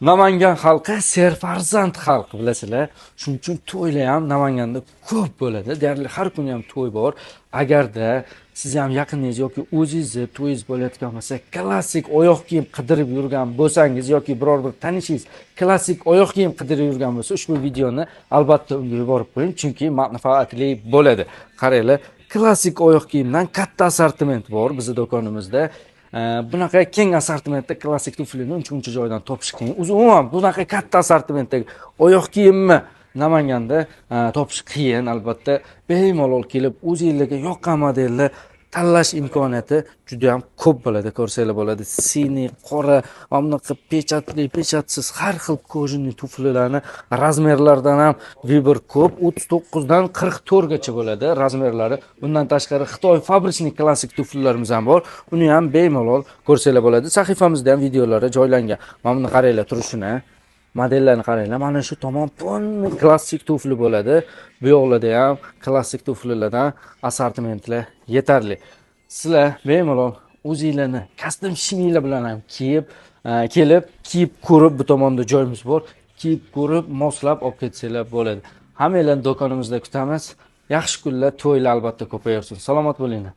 Namangan xalqi serfarzand xalq, bilasizlar. Shuning uchun to'ylar ham Namanganda ko'p bo'ladi. Deyarli har kuni ham to'y bor. Agarda siz ham yaqiningiz yoki o'zingizni to'yingiz bo'layotgan bo'lsa, klassik oyoq kiyim qidirib yurgan bo'lsangiz yoki biror bir tanishingiz klassik oyoq kiyim qidirib yurgan bo'lsa, ushbu videoni albatta unga yuborib qo'ying, chunki manfaatli bo'ladi. Qaranglar, klassik oyoq kiyimdan katta assortiment bor bizning do'konimizda. Bunaqa keng assortimentda klassik tuflini uncha-muncha joydan topish qiyin. O'zi umuman bunaqa katta assortimentdagi oyoq kiyimni Namanganda topish qiyin albatta. Bemalol kelib o'zingizlarga yoqqan modelni tanlash imkoniyati juda ham ko'p bo'ladi, ko'rsanglar bo'ladi. Siniy, qora, mana bunaqa pechatli, pechatsiz har xil kojani tuflilarni razmerlardan ham vibor ko'p. 39 dan 44 gacha bo'ladi razmerlari. Bundan tashqari Xitoy fabrikli klassik tuflilarimiz ham bor. Uni ham bemalol ko'rsanglar bo'ladi. Sahifamizda ham videolari joylangan. Mana buni qaranglar turishini. Modellarni qaranglar. Mana shu tomon polniy klassik tufli bo'ladi. Bu yoqlarda ham klassik tuflilardan assortimentlar yetarli. Sizlar bemalol o'zinglarni kostyum shiminglar bilan ham kiyib, kelib, kiyib ko'rib, bu tomonda joyimiz bor. Kiyib ko'rib, moslab olib ketsanglar bo'ladi. Hammanglarni do'konimizda kutamiz. Yaxshi kunlar, to'ylar albatta ko'payaversin. Salomat bo'linglar.